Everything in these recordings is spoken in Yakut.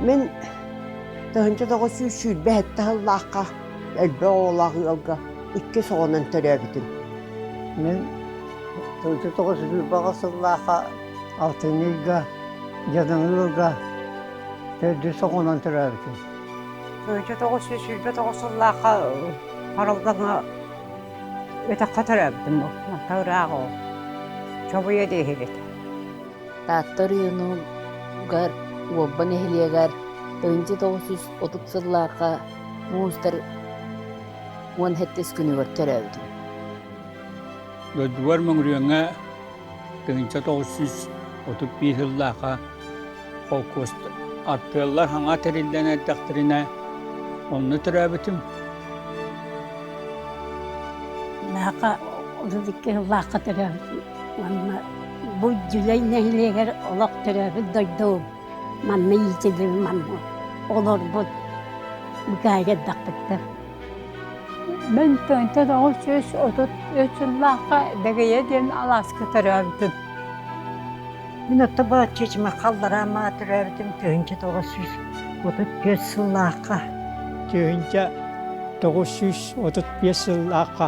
Мин 1927 сыллаахха элбэх оҕолоох ыалга иккис оҕонон төрөөбүтүм. Мин 1928 сыллаахха алтынньы ыйга дьадаҥы ыалга төрдүс оҕонон төрөөбүтүм. 1929 сыллаахха Харалдаҥа өтөххө төрөөбүтүм. Онто ыраах ол. Чобуйа диэһибит. Таатта оройуонугар Уолба нэһилиэгэр 1930 сыллаахха муустар 17 күнүгэр төрөөбүтүм. Дойдубар Мөҥүрүөҥҥэ 1931 сыллаахха холкуос артыаллар хаҥа тэриллэн эрдэхтэринэ онно төрөөбүтүм. Миэхэ 32 сыллаахха төрөөбүтүм. Уонна бу Дьүлэй нэһилиэгэр олох төрөөбүт дойдум. Манна иитиллибит, манна олорбут быкаайга элбэхпиттэр. Мин 1933 сыллаахха Дэгэйэ диэн алааска төрөөбүтүм. Мин отто бааччы халлараа маа төрөөбүтүм 1934 сыллаахха. 1935 сыллаахха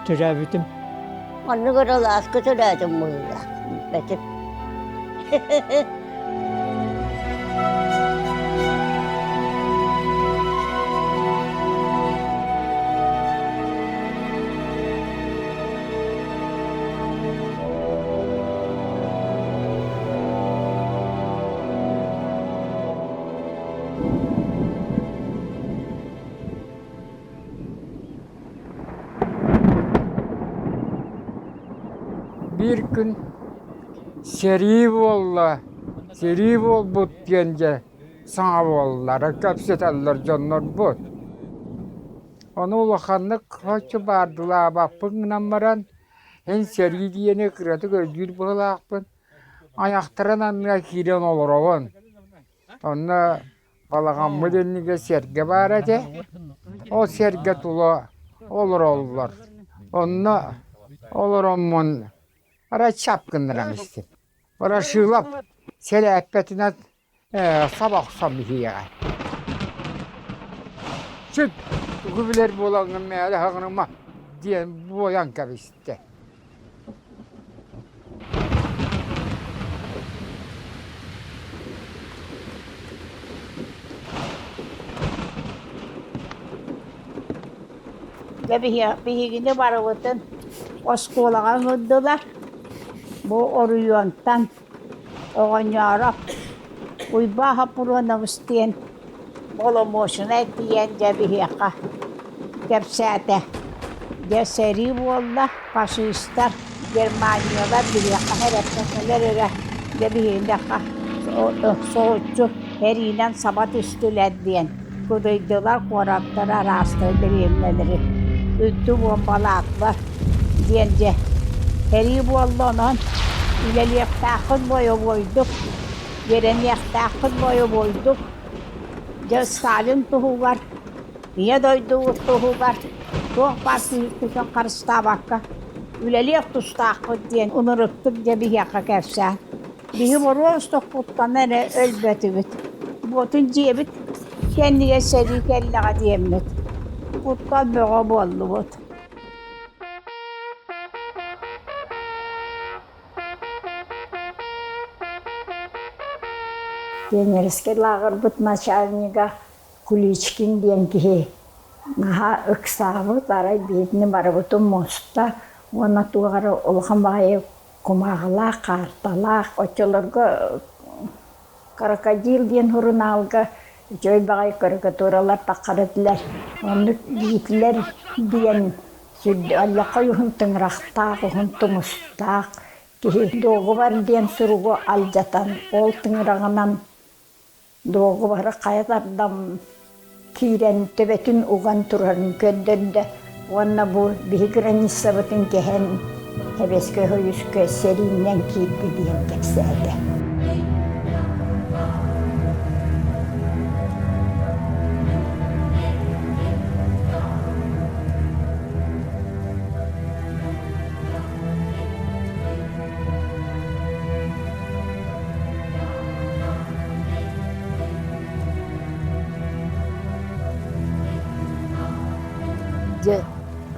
төрөөбүтүм. Оннук эрэ алааска төрөөтүм быһыылаах. Бэтим. Биир күн сэрии буолла, сэрии буолбут диэн дьэ саҥа буоллара кэпсэтэллэр дьоннорбут. Ону улаханнык соччо баардылаабаппын гынан баран, эн сэрии диэни кыратык өйдүүр быһыылаахпын, айахтарын анныгар киирэн олоробун. Онно балаҕаммыт иннигэр сэргэ баар этэ, ол сэргэ тула олороллор. Онно олороммун арай чап гыннаран истим. Ворошилов сэлээппэтинэн саба охсон биһиэхэ. Сүт, тугу билэр буолаҥҥын мээлэ хаҕыныма диэн буойан кэбистэ. Дьэ биһигини барыбытын оскуолаҕа ыҥырдылар. Бу оройуонтан Оҕонньоороп Уйбаан Хоппуруонабыс диэн боломуочунай тиийэн дьэ биһиэхэ кэпсээтэ. Дьэ сэрии буолла, фашистар, германиялар биһиэхэ эрэппэтэлэр эрэ дьэ биһиэхэ соһуччу эриинэн саба түстүлэр диэн кыдыйдылар, куораттары араастары дэриэбинэлэри үлтү буомбалаатылар диэн дьэ сэрии буолла онон үлэлиэхтээххин бойобуойдук, үөрэниэхтээххин бойобуойдук Дьэ Сталин туһугар, Ийэ дойдубут туһугар туох баар күүскүтүн харыстаабакка үлэлиэх тустаахпыт диэн ынырыктык дьэ биһиэхэ кэпсээн. Биһи боруос тохпуттан эрэ өлбөтүбүт. Буотун дьиэбит кэннигэр сэрии кэллэҕэ диэммит. Куттал бөҕө буоллубут. Пионерскай лааҕырбыт начальнига Куличкин диэн киһи наһаа ыксаабыт, арай биһигини барыбытын муста уонна туох эрэ улахан баҕайы кумааҕылаах, хаарталаах, оччолорго «Крокодил» диэн сурунаалга үчүгэй баҕайы карикатуралар таххар этилэр. Оннук Гитлер диэн Аллахай уһун тыҥырахтаах, уһун тумустаах киһи дуогубар диэн суругу алдьатан, ол тыҥыраҕынан дуогубары хайа тардан киирэн төбөтүн уган турарын көрдөрдө уонна бу биһи границабытын кэһэн Сэбиэскэй Союзка сэрииннэн киирдэ диэн кэпсээтэ.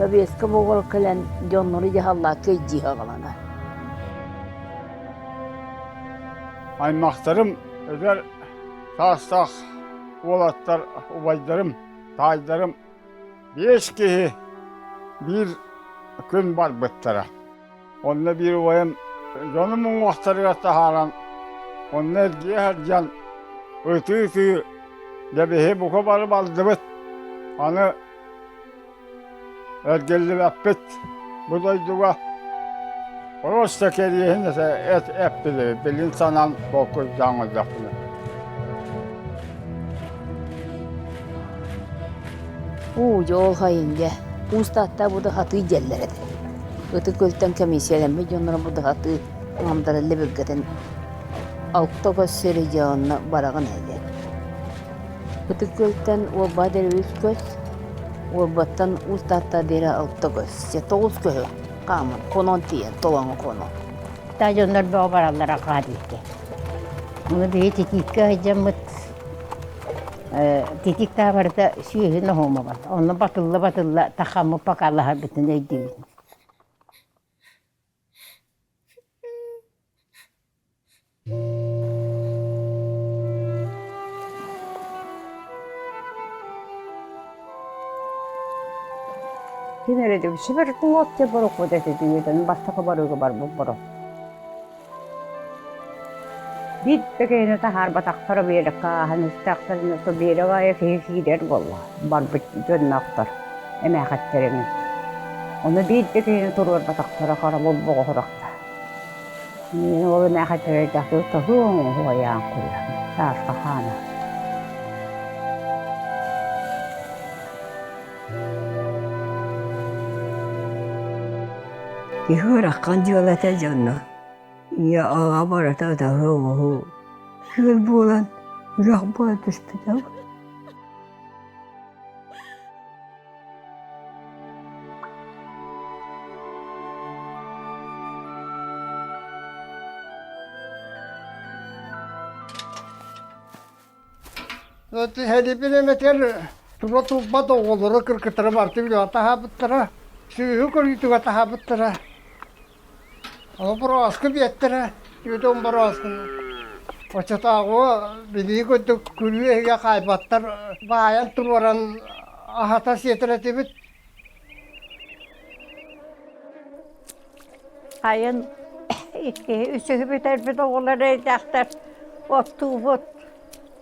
Повестка буолар кэлэн дьоннору дьаһаллаакка илдьии аҕаланар. Аймахтарым эдэр саастаах уолаттар убайдарым, таайдарым биэс киһи биир күн барбыттара. Онно биир убайым дьонум уҥуохтарыгар таһааран, онно эргийэ сылдьан ытыы-ытыы дьэбиһи бука бары бардыбыт. Аны эргиллибэппит бу дойдуга просто кэриэһин эппилэбит билин санаан толкуйдаан ыллахпына. Уу, дьол хайын дьэ. Уустааттаа бу да хатыы дьэллэр этэ. Ытык Күөлтэн комиссиялэммит дьонноро бу да хатыы аҥамдара лэбиргэтэн алта көс сири дьэ онно бараҕын ээ Ытык Күөлтэн Уолба диэри үс көс, Уолбаттан Уус Таатта диэри алта көс, дьэ тоҕус көһү хааман хонон тиийэн толоҥу хонон. Та дьоннор бөҕө бараллара хаа диэки. Ону биһи титииккэ сылдьаммыт титиик таа барыта сүөһү ноһуомабат. Онно батылла-батылла тахаммыт покалаһарбытын өйдүүбүн. Ким эрэ Сибирь те борохуот этэ дүйэтэн бастакы барыыга барбыт боро. Биир да киһини таһаарбатахтара биэрэккэ ааһан истэхтэринэ то биэрэк аайы киһи киирэр буолла барбыт дьонноохтор эмээхэттэриҥин. Ону биир да киһини туруорбатахтара хара болбоҕо сурахта. Мин ол эмээхэттэри тоһуоҥ уһуйаан куйан сааска хаана. Киһи ыарахан дьыалата дьоно ийэ аҕа барыта ытаһыы-оҥоһуу күөл буолан үрэх буола түспүтэ. Һэлипин эмэтигэр тура турбат оҕолоро кыргыттара барыта үлэҕэ таһаабыттара, сүөһү көрүүтүгэр таһаабыттара. Ону борооску биэттэрэ, түөтүн борооскуну. Оччотооҕу билии курдук күрүө иһигэ хаайбаттар баайан туруоран аһата сиэтэр этибит. Сайын иккиһи үсүһү бүтэрбит оҕолор эйдээхтэр оттуубут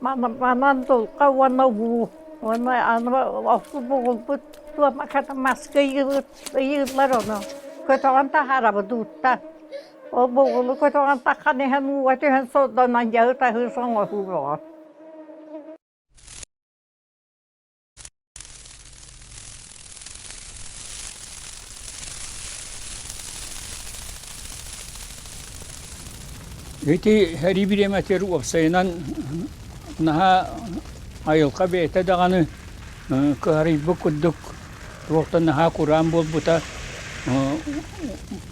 манан дулҕа уонна уу уонна аны окку бугулбут туомаката маска ыйыыллар ону көтөҕөн таһаарабыт ууттан ол бугулу көтөҕөн таххан иһэн ууга түһэн сордонон дьаһы таһыы соҥоһуу бөҕө. Ити сэрии бириэмэтигэр уопсайынан наһаа айылҕа бэйэтэ даҕаны кыһарыйбыт курдук туохтан наһаа кураан буолбута,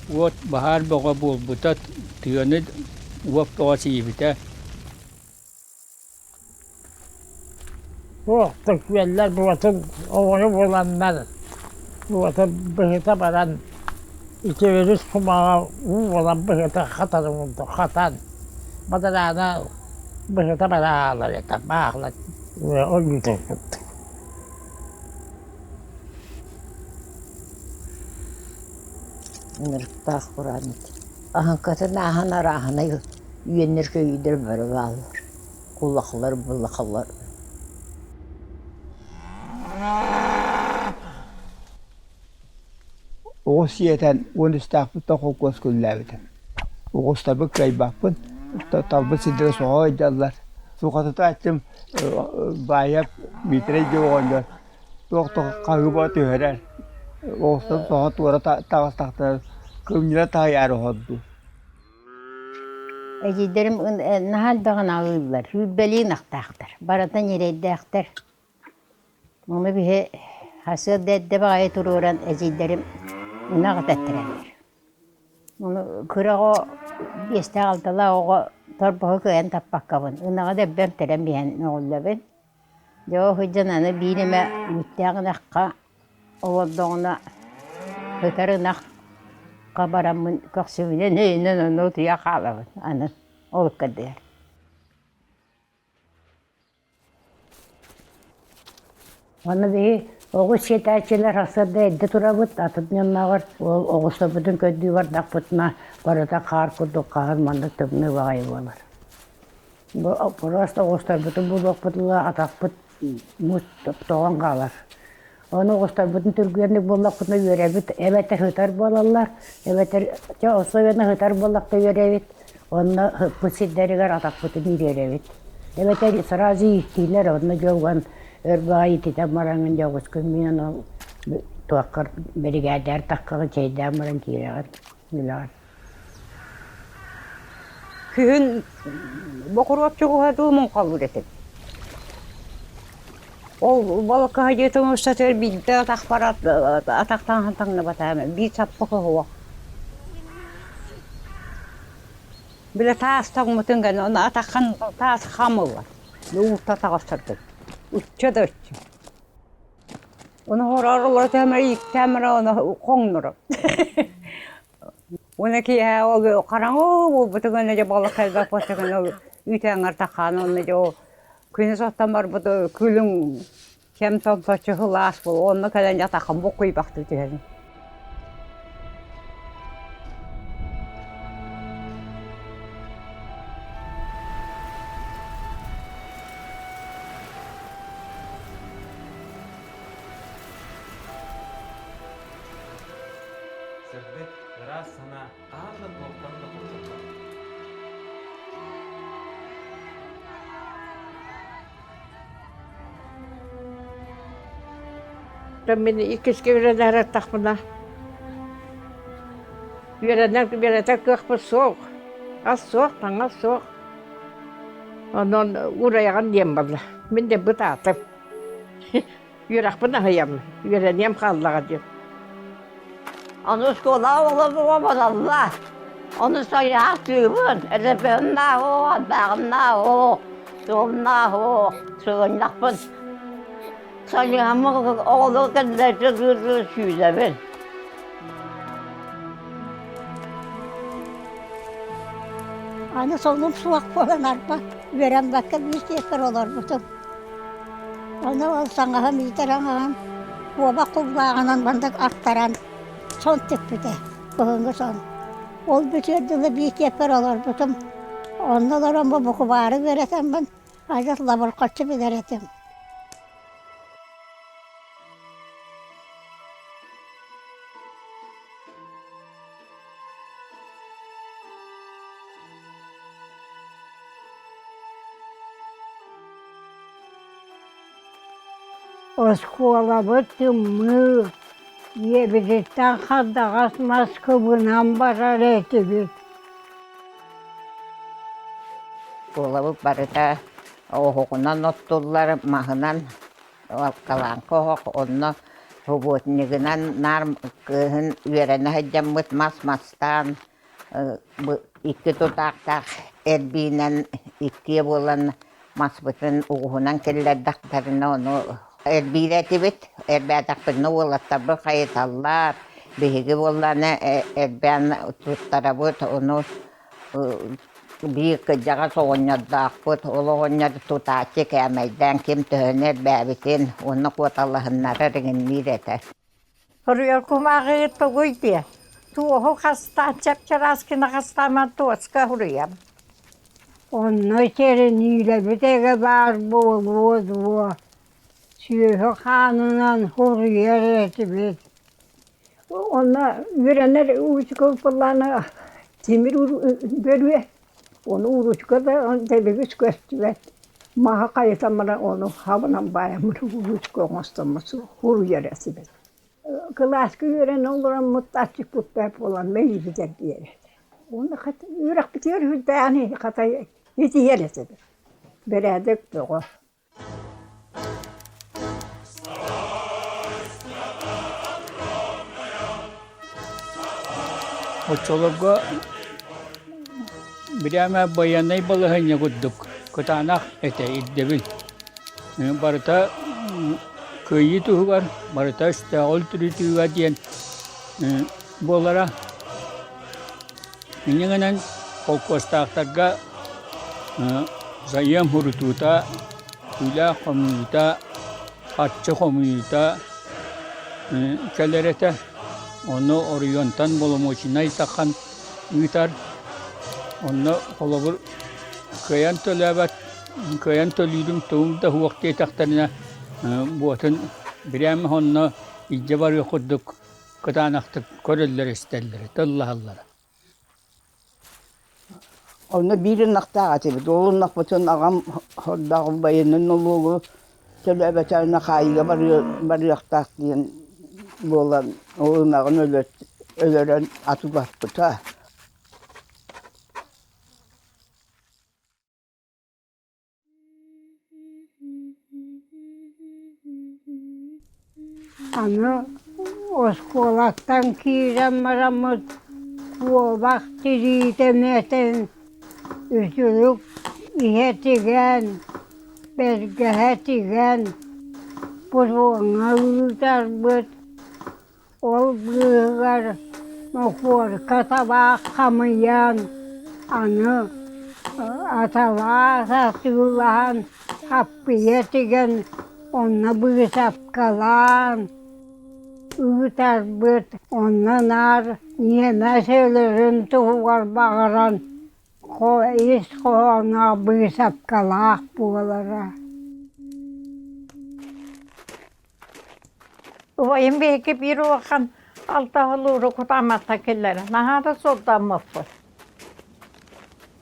уот баһаар бөҕө буолбута, тыаны уот бөҕө сиибитэ. Туох да күөллэр буотун оҕону буланнар, буотун быһыта баран ити өрүс кумаҕа уу буолан быһыта хатарын курдук хатан, бадараана быһыта бара хаалар этэ, баахыла ойуутун курдук. Ынырыктаах кураан этэ. Аһыҥкатын ааһан арааһынай үөннэр-көйүүрдэр бары бааллар. Кулахлар, былахалар. Оҕус сиэтэн уон үстээхпиттэн холкуос күллээбитим. Оҕустарбын кыайбаппын, талбыт сирдэрэ соһо сылдьаллар. Сухатытааччым Баайап Миитэрэй диэн оҕонньор туох да хаһыыба түһэрэр. Оҕустарын соһо туора таҕыстахтара кымньыра таһыйаары оһордуу. Эдьиийдэрим наһаа элбэҕин аҕыыллар, сүүрбэлии ынахтаахтар, барыта ньирэйдээхтэр. Ону биһи сарсыарда эрдэ баҕайы туруоран эдьиийдэрим ынах этэттэрэллэр. Ону кыра оҕо биэстээх-алталаах оҕо торбоһу кыайан таппаккабын, ынаҕы да эрбэм тэрэн биһэн мөҕүллэбин. Дьэ ол сылдьан аны биир эмэ үүттээх ынахха олордоҕуна Сытар ынахха бараммын көхсүбүнэн өйүнэн онно утуйа хаалабын аны ол ыккардыгар. Аны биһи оҕус сиэтээччилэр сарсыарда эрдэ турабыт, атын дьоннооҕор ол оҕустарбытын көрдүү бардахпытына барыта хаар курдук хаһан маннык тымныы баҕайы буолар. Бу просто оҕустарбытын булуохпут ыла атахпыт муус тоҕон хаалар. Ону оҕустарбытын түргэнник буллахпытына үөрэбит, эбэтэр сытар буолаллар, эбэтэр чэ особенно сытар буоллахта үөрэбит, онно сыппыт сирдэригэр атахпытын ириэрэбит. Эбэтэр сразу ииктиилэр, онно дьэ уган өр баҕайы ититэн бараҥҥын дьэ оҕускун миинэн ол туоххар биригээдээр таххаҕын чэйдээн баран киирэҕин, үлэҕин. Күһүн бокуруоп чугуһа дуу муҥхалыыр этим. Ол балыкаһыйыытын устатыгар биирдэ атахпар атахтаан таҥныбатаҕым, биир саппыкы суох. Били таас тоҥмутун гына, ону атаххын таас хам ылар, уурта таҕыстарбыт. Ычча да ычча. Ону хороор олоро түһэмэр ииктээмэрэ ону хоҥнорор. Уонна киэһэ ол хараҥа буолбутугар дьэ балык элбэх буолтугар ол үүтээҥҥэр тахаан уонна дьэ ол күнүс оттон барбыт күлүҥ кэм томточчу сылаас буол онно кэлэн дьэ атаххын буккуйбахтыы түһэбин. Сырдык, ыраас санаа хаһан да туохтан да куттаммат. Мин иккискэ үөрэнэр аттахпына үөрэнэр үөрэтэр кыахпыт суох. Ас суох, таҥас суох. Онон уурайаҕын диэн буолла. Мин да бытаатым. Үөрэхпин аһыйаммын, үөрэниэм хааллаҕа диэн. Аны оскуолаҕа оҕолорго бараллар. Ону сайаахтыыбын, эрэпэһиннааҕоо, арбааҕыннааҕоо, суолуннааҕоо, сыгынньахпын. Сайыһаммын оҕолор кэллэргэ сүүрэбин. Аны солум суох буолан арба үөрэммэккэ биир сиэппэр олорбутум. Ону ол саҥаһым иитэр аҥаһым куобах кулгааҕынан маннык аттаран сон түппүтэ, кыһыҥҥы сон. Ол бүтүөр дылы биир сиэппэр олорбутум. Онно олорон бу букубаары үөрэтэммин адьас лабырҕаччы билэр этим. Оскуолабыт тымныы, ийэбититтэн хардаҕас мас кыбынан барар этибит. Оскуолабыт барыта оһоҕунан оттуллар, маһынан Калааҥка оһох онно субботнигынан наар кыыһын үөрэнэ сылдьаммыт мас мастаан икки тутаахтаах эрбиинэн иккиэ буолан маспытын угуһунан киллэрдэхтэринэ ону эрбиир этибит. Эрбээтэхпитинэ уолаттарбыт хайыталлар, биһиги буоллаҕына эрбээн туттарабыт, ону Биир кырдьаҕас оҕонньордоохпут, ол оҕонньор тутааччы кээмэйдээн ким төһөнү эрбээбитин уонна куоталаһыннарар иҥинниир этэ. Хоруйар кумааҕы тугуй диэ? Туоһу хастаан чап-чараас гына хастааман туоска суруйам. Онно чэрэниилэбит эгэ баар буолуо дуо, сүөһү хаанынан суруйар этибит. Онно үөрэнэр уучукалаана тимир бөрүө, ону уруучука да дэбигис көстүбэт. Маһы хайытан баран ону хабынан баайан баран уруучука оҥостоммут суруйар этибит. Кылааска үөрэнэ олороммут аччыкпыт буолан мэйиибит эргийэр этэ. Уонна үөрэхпитигэр үрдээҕин хата итийэр этибит. Бэрээдэк бөҕө. Оччолорго бирээмэ байыаннай балаһыанньа курдук кытаанах этэ ирдэбил. Барыта кыайыы туһугар, барыта өстөөҕү үлтүрүтүүгэ диэн. буолара. Инньэ гынан холкуостаахтарга сайыам сурутуута, түүлээх хомуйуута, харчы хомуйуута кэлэр этэ. Ону оройуонтан боломуочунай таххан ыытар. Онно холобур кыайан төлөөбөт, кыайан төлүүрүм тугум да суох диэтэхтэринэ буотун бирээмэ онно илдьэ барыах курдук кытаанахтык көрөллөр-истэллэрэ, тыллаһаллара. Онно биир ынахтаах этибит. Ол ынахпытын аҕам хордоох байыаннай нолуогу төлөөбөтөҕүнэ хаайыыга барыахтаах диэн буолан ол ынаҕын өлөрөн атыласпыта. Аны оскуолаттан киирэн бараммыт куобах тириитэ мэтэн, үтүлүк иһэ тигэн, бэргэһэ тигэн, пуруоҥҥа ыытарбыт. Ол быыһыгар мохуорка табаах хамыйан, аны аталаах атыылаһан хаппыйа тигэн, онно быысапкалаан ыытарбыт. Онно наар ньиэмэс өлөрүн туһугар баҕаран ис хоһооноох быысапкалаах буолара. Убайым биһиги биир улахан алтаһылууру кутаамматтан киллэрэ. Наһаа да сордоммуппут.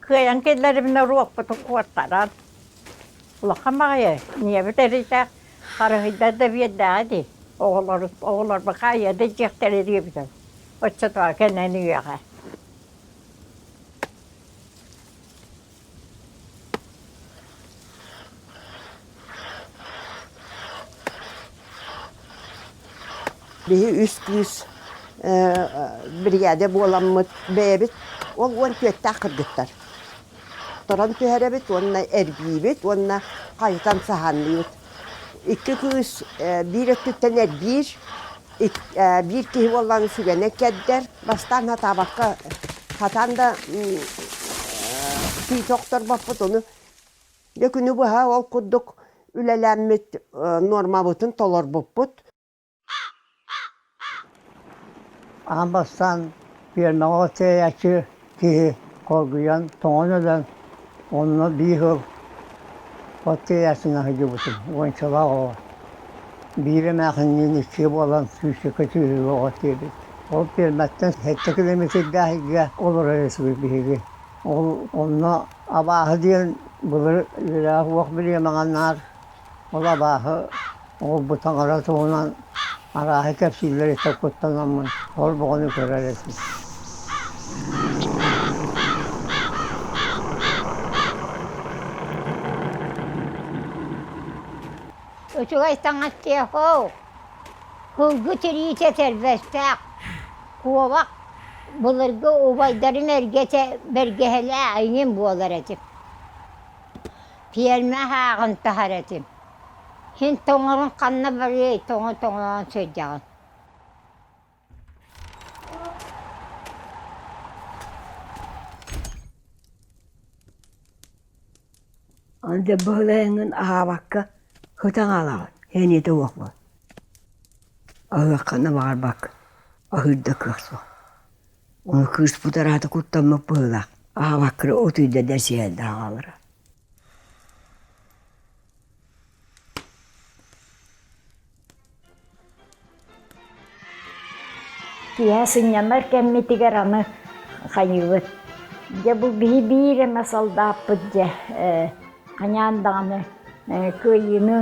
Кыайан киллэриминэ уруокпутун куоттаран. Улахан баҕайы ийэбит эрэйдээх харыһыйдар да биэрдэҕэ дии. Оҕолор оҕолорбун хаайыа да дьиэхтэрэ диэбитим. Оччотугар кэнэн үйэҕэ. Биһи үс кыыс биригээдэ буоламмыт бэйэбит ол уон түөттээх кыргыттар. Туран түһэрэбит уонна эрбиибит уонна хайытан саһаанныыбыт. Икки кыыс биир өттүттэн эрбиир, биир киһи буоллаҕына сүгэнэ кэрдэр. Бастаан сатаабакка хатаан да күүтэ охторбоппут, ону дьэ күнү быһа ол курдук үлэлээммит нуормабытын толорбуппут. Аан бастаан пиэрмэҕэ тиэйээччи киһи хоргуйан, тоҥон өлөн, онно биир сыл от тиэйээччинэн сылдьыбытым, уончалаах оҕо. Биир эмээхинниин иккиэ буолан сүүсчэкэ сүөһүгэ оҕо тиэйбит. Ол пиэрмэттэн сэттэ километрдаах сиргэ олорор этибит биһиги. Ол онно абааһы диэн былыр үөрэҕэ суох бириэмэҕэ наар Ол абааһы оҕолбут таҥара туһунан арааһы кэпсииллэриттэн куттанаммын ол бөҕөнү көрөр этим. Үчүгэй таҥас тиэхоу, һылгы тириитэ этэрбэстээх, куобах былыргы убайдарын эргэтэ бэргэһэлээх эҥин буолар этим. Пиэрмэ аһааҕын таһар этим. Син тоҥорун ханна барыай, тоҥо-тоҥолоон сылдьаҕын. Аны дьэ быһылайыҥҥын аһаабакка сытан хаалаҕын, сэниэтэ суох буол. Аһыаххына баҕарбаккын, аһыыр да кыах суох. Ону кыыспыт араата куттаммыт быһыылаах, аһаабаккына утуйда да сиһэллэ аҕалара. Киэһэ сынньанар кэммитигэр аны хайыыбыт. Дьэ бу биһи биир эмэ солдааппыт дьэ хайаан даҕаны кыайыыны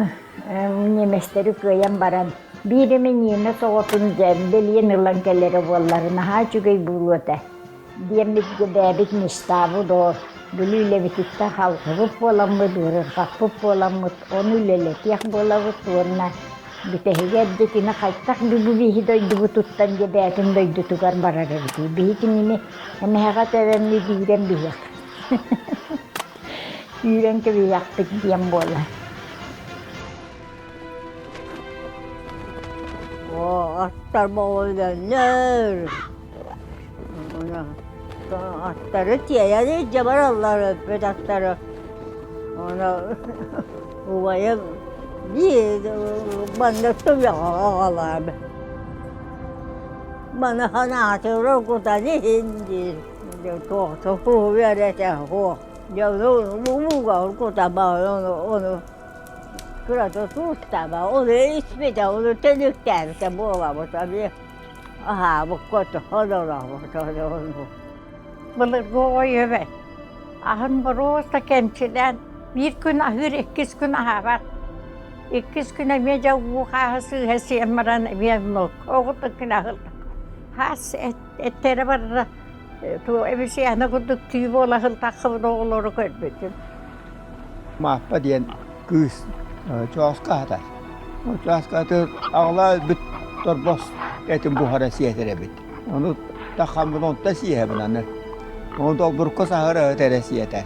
ньиэмэстэри кыайан баран биир эмэ ньиэмэс оҕотун дьэ бэлиэн ылан кэлэрэ буоллар наһаа үчүгэй буолуо этэ диэммит дьэ бэйэбит мечтаабыт оо Бүлүү үлэбититтэн халҕыбыт буоламмыт, ыарырҕаппыт буоламмыт ону үлэлэтиэх буолабыт уонна бүтэһигэр дьэ кини хайдах бүгү биһи дойдубутуттан дьэ бэйэтин дойдутугар барар эбитий биһи кинини эмэһэҕэ тэбэммит үүрэн биһиэх үүрэн кэбиһиэхпит диэн буолар. Оо, Аттар боҕуйданнар. Аттары тиэйэн илдьэ бараллар өлбүт аттары. Ону убайым биир манна туйаҕа аҕалаабыт. Маны санаатыгар кутан иһин диир. Туох үөрэтэ суох. Дьэ ону кутаба ону ону кырата суустаба ону испитэ ону төнүктээбитэ буолабыт эмиэ аһаабыкка олоробут ону. Былыргы оҕо үөбэ аһын боруоста кэмчилээн биир күн аһыыр иккис күн аһаабат. Иккис күн эмиэ дьэ уу хааһы сыыһа сиэн баран эмиэ оннук оҕотун күн аһыллар. Хаас эттэрэ барара обезьяна курдук түү буола сылтаххыбын оҕолору көрбүтүм. Мааппа диэн кыыс чооска аһатар. Ол чооска аһатар аҕалаа өлбүт торбос этин буһара сиэтэр эбит. Ону таххаммын онто сиэһэбин аны. Ону долбурка саһар аһыт эрэ сиэтэр.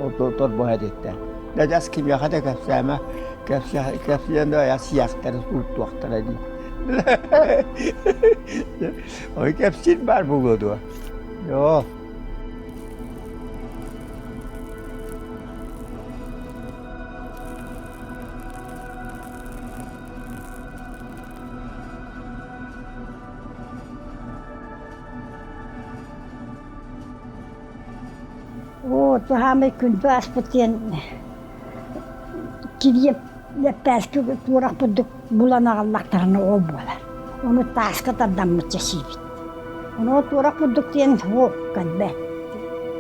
Ол торбос этиттэн. Дадьас кимиэхэ да кэпсээмэ, кэпсээн да сиэхтэрэ сууттуохтара дии. Ой кэпсиир баар буолуо дуо? Joo. Оо, хаамай күндү аспыт диэн килиэп лэппээски туорах курдук булан аҕаллахтарына ол буолар. Ону тааска тардаммычча сиибит. Ону туорах курдук диэн суох кэлбэт,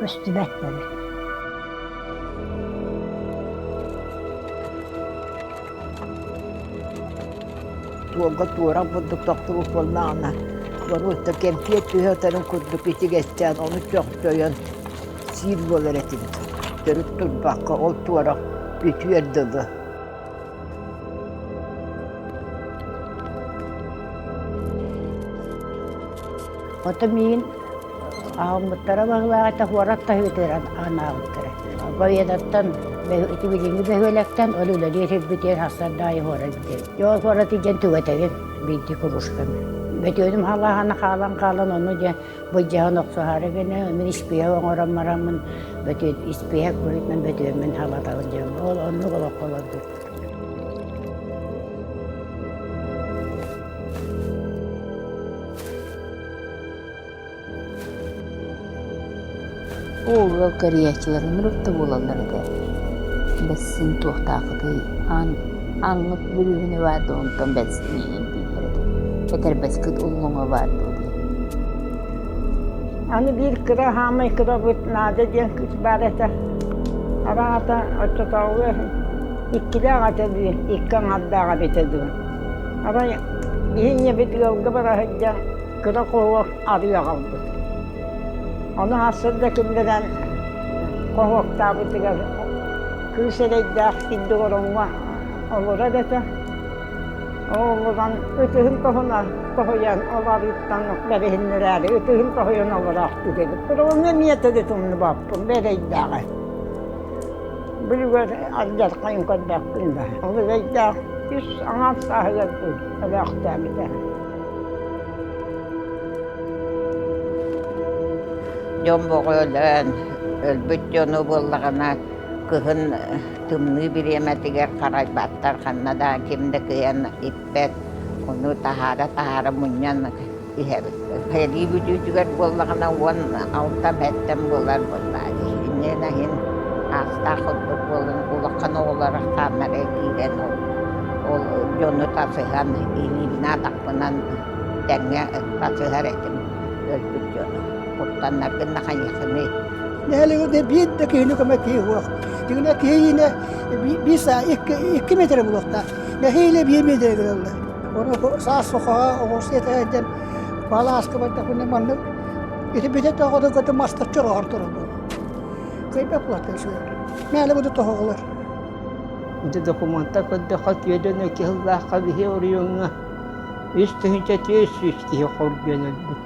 көстүбэт эбит. Туолга туорах бурдук тохтубут буоллаҕына, боруоста кэмпиэт түһэ сытарын курдук итигэстээн, ону чохчойон сиир буолар этибит. Төрүт турбакка ол туорах бүтүөр дылы. Ото миигин аҕаммыттара баһылаах этэ куорат таһыытыгар анаабыттара. Победаттан ити билиҥҥи бөһүөлэктэн ол үлэлиир сирбитигэр сарсыарда аайы куорат бүтэр. Дьэ ол куораты дьэн түгэтэбин биирдии кружканы. Бөтүөнүм халааһына хаалан хаалан ону дьэ былдьаһан охсуһаары гына мин испииһэк оҥорон бараммын бөтүөн испииһэк быһыытынан бөтүөммүн халатабын дьэ ол оннук олоххо олорбуппут. Ол ыал кэрийээччилэр ынырык да буолаллар этэ. Бэссин туохтаахытый, аан ааҥҥыт бүрүүһүнэ баар дуо, онтон бэссин иһин дииллэр этэ. Этэрбэскит уллуҥа баар дуо диэн. Аны биир кыра хаамай кырабыт Надя диэн кыыс баар этэ. Араҥата оччотооҕу иккилээх этэ дуу, икки аҥардаах эбитэ дуу. Арай биһи ийэбит ыалга бара сылдьан кыра хоһуок арыы аҕалбыт. Ону сарсыарда киллэрэн хоһуоктаабытыгар кыыс эрэйдээх килдик ороҥҥо олорор этэ. Ол олорон ытыһын тоһуна тоһуйан ол арыыттан бэриһиннэрээри ытыһын тоһуйан олороохтуур эбит. Ону эмиэ төрүт умнубаппын эрэйдээҕи. Билигин алдьархайын көрбөккүн да. Ол эрэйдээх үс аҥаар сааһыгар өлөөхтөөбүтэ. Дьон бөҕө өлөн, өлбүт дьону буоллаҕына кыһын тымныы бириэмэтигэр харайбаттар, ханна да ким да кыайан иппэт, ону таһаара-таһаара мунньан иһэбит. Сэрии бүтүүтүгэр буоллаҕына 16 мэттэн буолар буоллаа дии. Инньэ иһин аастаах курдук буолан улахан оҕолор хааннара киирэн ол ол дьону тасыһан илиибинэн-атахпынан тэҥҥэ тасыһар этим өлбүт дьону. Куттаннаргын да хайыахыный. Нэһилиэгин биир да киһини көмө киһи суох. Дьиҥинэ киһи биир саа икки метр буолуохтаах. Нэһиилэ биир метр гыналлар. Ону саас сухаҕа оҕурсу этэ Балааска бардахпына маннык ити бүтэ тоҕото көтө мастар чороҕор тураллар. Кыйбат булаттан сүөр. Мээлэ буду тоһоҕолор. Ити докумуонтар көрдөххө түөдөн икки сыллаахха биһи оройуоҥҥа 3400 киһи хоргуйан өлбүт.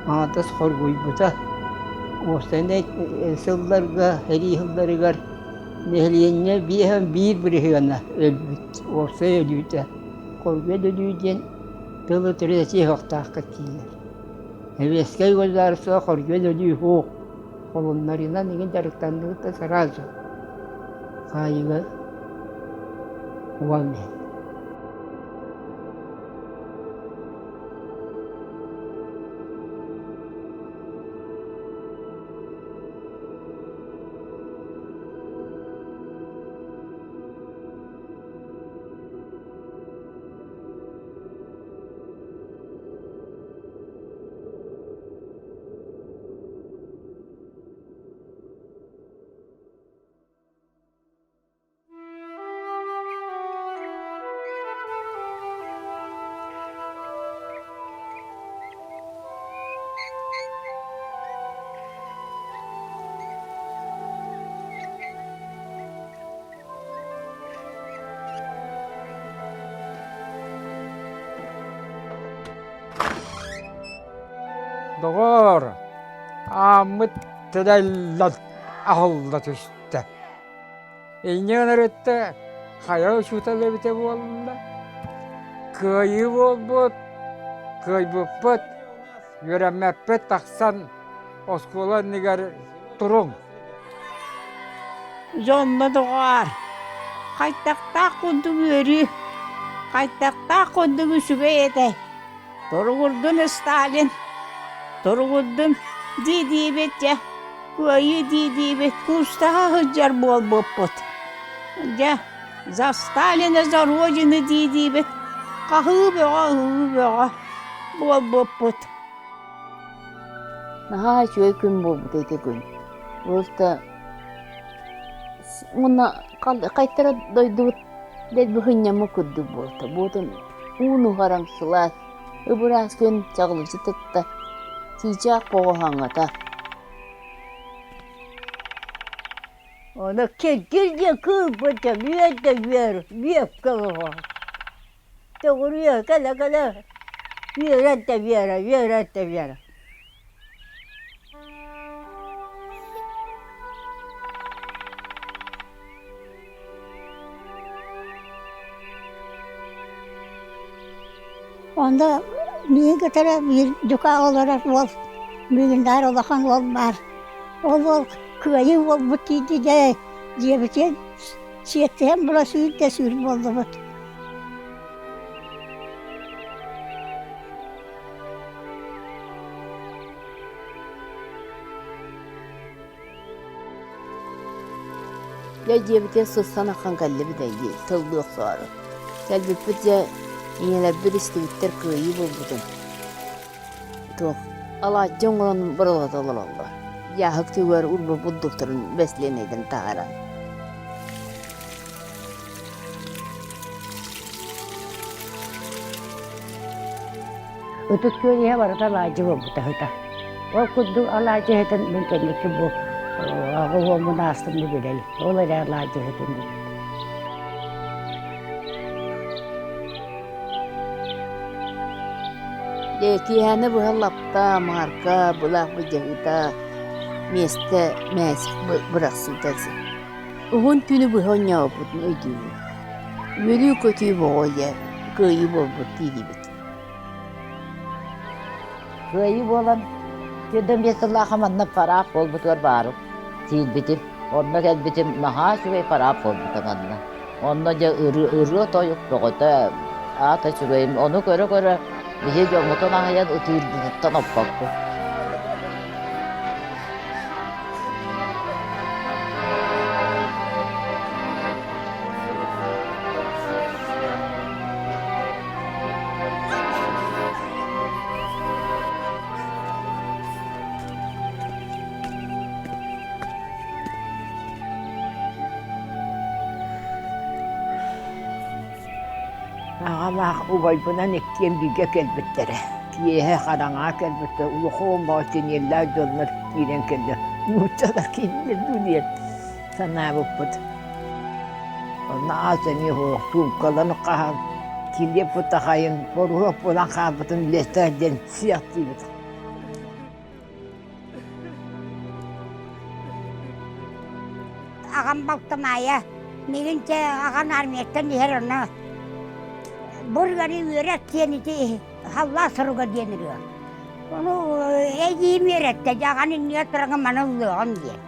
Аҥардас хоргуйбута. Уопсайынан сылларга, сэрии сылларыгар нэһилиэнньэ 51 бырыһыана өлбүт. Уопсай өлүүтэ. Хоргуйан өлүү диэн. Тылы төрүт этиэхтаахха киирэр. Сэбиэскэй государство хоргуйан өлүү суох. Холуннарынан игин дьарыктанныбыт да сразу хаайыыга уган иһэн. Доҕоор, ааммыт тэлэллэн аһылла түстэ. Инньэ гынарытта хайа учуутал эбитэ буолла. Кыайыы буолбут, кыайбыппыт, үөрэммэппит тахсан оскуола иннигэр туруҥ. Дьонно доҕоор, хайдахтаах курдук үөрүү, хайдахтаах курдук үчүгэй этэй. Туругурдун Сталин, туругурдун дии-диибит дьэ, кыайыы дии-диибит куустаһа сылдьар буолбуппут. Дьэ, за Сталина, за Родину дии-диибит хаһыы бөҕө, ыһыы бөҕө буолбуппут. Наһаа үчүгэй күн буолбута ити күн. Просто уонна хайтара дойдубут дэлби сынньаммыт курдук буолта. Буотун уун уһаран сылаас, ып-ыраас күн чаҕылыччы тыкта, чыычаах оҕо хаҥата. Ону киргил диэн кыылбыт үөр да үөр, үөпкэ оҕо. Төҕүрүйэ кэлэ-кэлэ үөрэн да үөрэ, үөрэн да үөрэ. Онно миигин кытары биир дьукаах олорор уол, миигиннээр улахан уол баар. Ол уол кыайыы буолбут дии дьэ дьиэбитигэр сиэттиһэн була сүүр да сүүр буоллубут. Дьэ дьиэбитигэр сыстан ахан кэллибит дии тыллыы охсоору. Кэлбиппит дьэ ийэлэрбит истибиттэр кыайыы буолбутун. Туох алаадьы оҥорон бырылата олороллор. Дьааһык түгэр урбаппыт духтарын бэстилиэнэйдэрин таһааран. Ытык күөл иһэ барыта алаадьы буолбута сыта. Ол курдук алаадьы иһитин мин кэнники бу аҕа уоммун аастым да билэбин. Ол эрэ алаадьы иһитин билэбин. Дьэ, киэһэни быһа лапта, маарка, былаах былдьаһыыта, миэстэ мээчик бырахсыыта Уһун күнү быһа оонньообуппутун өйдүүбүн. Үөрүү-көтүү боҕо дьэ, кыайыы буолбут диирибит. Кыайыы буолан, 45 сыллаахха манна параап буолбутугар баарым, киирбитим. Онно кэлбитим наһаа үчүгэй параап буолбута манна. Онно дьэ ырыа-тойук бөҕөтө, аата үчүгэйим. Ону көрө-көрө биһи дьоммутун аһыйан ытыырбытыттан оппоппут. Аҕалаах убайбынан иккиэн бииргэ кэлбиттэрэ. Киэһэ хараҥаҕа кэлбиттэр, улахан баҕа синиэллээх дьоннор киирэн кэллэ. Нууччалар киирдилэр дуу диэн санаабыппыт. Онно аас эмиэ суох, суумкаларын хаһан, килиэп бутахайын, боруһуок буолан хаалбытын лиэстэр диэн сиэхтиибит. Аҕам балта Маайа миигин чэ аҕам армияттан иһэр онно бурганы үөрэр диэн ити Халлаа суруга диэн ырыа. Ону эдьиийим үөрэттэ, дьаҕан иннигэр тураҥҥын маны ыллыаҕым диэн.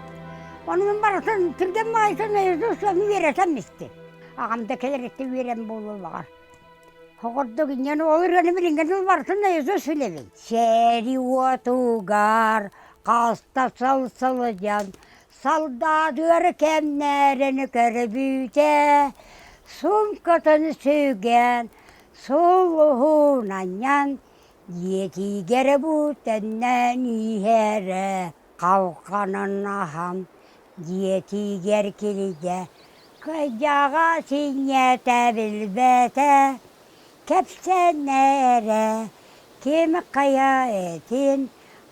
Ону мин барытын түргэн баҕайытын наизусть үөрэтэн истим. Аҕам да кэлэриттэн үөрэн буолуо баҕар. Оҕордук инньэн ол ырыаны билиҥҥэ дылы барытын наизусть билэбин. Сэрии уотугар хаста сыл сылдьан Салдаатыгар кэмнээрэни көрбүтэ, суумкатын сүгэн, сулуһун анньан, дьиэтигэр бу төннөн иһэрэ, халҕанын аһан, дьиэтигэр кирийдэ, кыдьаҕа синньэтэ билбэтэ, кэпсэнэрэ, ким хайа этин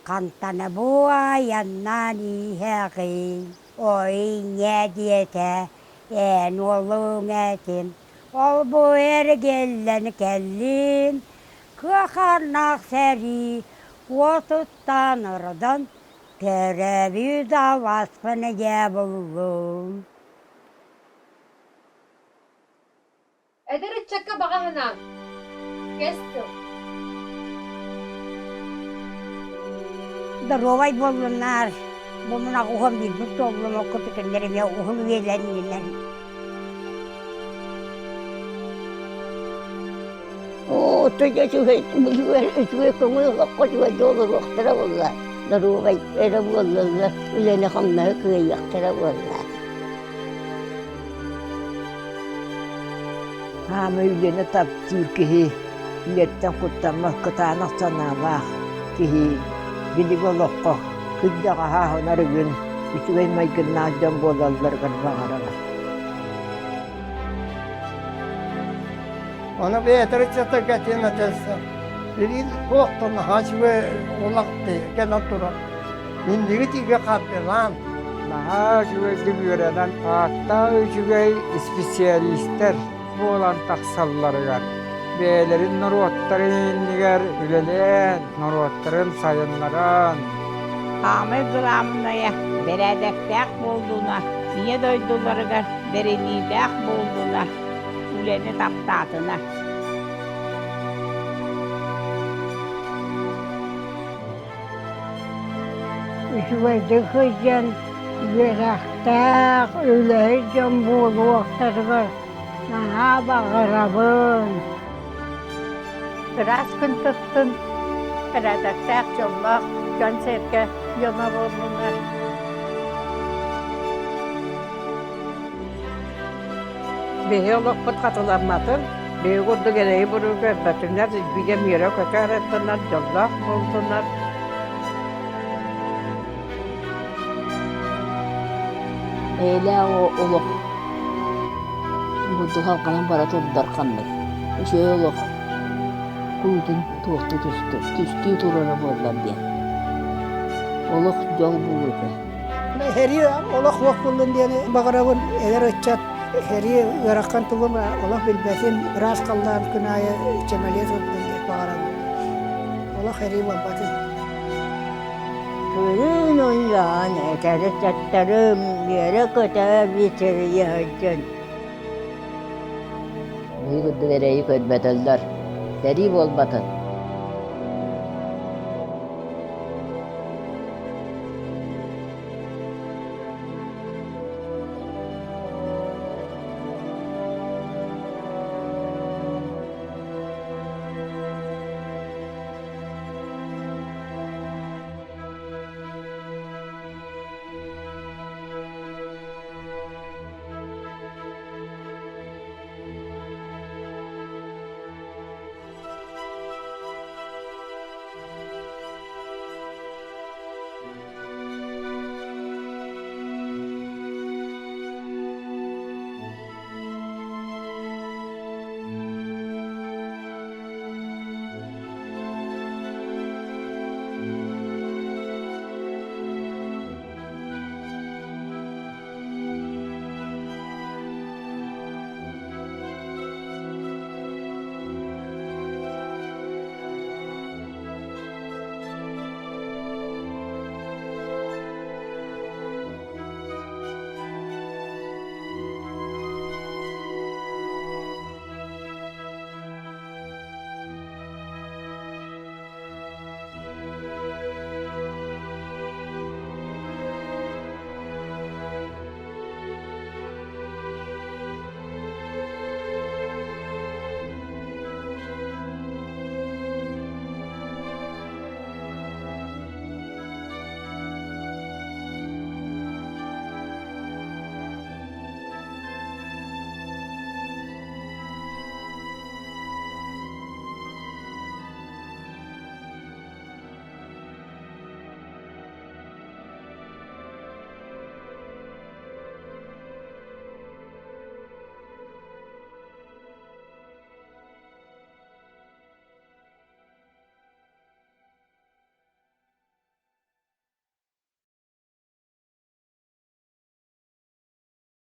Хантан бу айаннаан иһэҕин, ой ийэ диэтэ, эн уолуҥ этим, ол-бу эргиллэн кэллим, кыаханнаах сэрии уотуттан ордон, төрөөбүт алааспын дьэ буллум. Эдэр ыччакка баҕа санааҥ, кэс тыл. Доруобай буоллуннар, бу мунах уһун биирбит туоллум, оккутутуннар эмиэ уһун үйэлэннинэр. Оо, тоҕо үчүгэй, үчүгэй көҥүл олоххо үчүгэйдик олоруохтара буолла. Доруобай эрэ буоллаллар, үлэни-хамнаһы кыайыахтара буолла. Хаамай үлэни таптыыр киһи үлэттэн куттаммат кытаанах санаалаах киһи билиги олоххо кырдьаҕаһа аһынар үгүн үчүгэй майгыннаах дьон буолалларыгар баҕарабын. Ону бэйэтэ ыччаттарга этиэн этэлсэ. Билигин туохтан наһаа үчүгэй олох кэлэн турар. Инники тиигэ хардылаан. Наһаа үчүгэйдик үөрэнэн ааттаах үчүгэй специалистэр буолан тахсалларыгар, бэйэлэрин норуоттарын иннигэр үлэлээн, норуоттарын сайыннаран. Хаамай кылаабынайа бэрээдэктээх буоллуна, Ийэ дойдуларыгар бэриниилээх буоллуна, үлэни таптаатына. Үчүгэйдик сылдьан үөрэхтээх, үлэһит дьон буолуохтарыгар наһаа баҕарабын. Ыраас күн туттун, бэрээдэктээх, дьоллоох дьон-сэргэ дьоно буоллунар. Биһи олохпут хатыламматын, биһи курдук эрэйи-буруйу көрбөтүннэр, бигэ үөрэ-көтө эрэ дьоллоох буоллунар. Эйэлээх олох бурдук халҕанан бара турдар ханнык. Үчүгэй олох куруутун туохтуу түстүү, түстүү турара буоллар диэн. Олох дьол буолуо этэ. Сэрии олох суох буоллун диэн баҕарабын. Эдэр ыччат сэрии ыарахан тугун олох билбэтин, ыраас халлаан күн аайы чэмэлиэ турдун диэн баҕарабын. Олох сэрии буолбатын. Көрүүн ойоон этэри чаттарым, үөрэ-көтө бүтэрийэ сылдьан. Биһиги курдук эрэйи көрбөтөллөр. Сэрии буолбатын.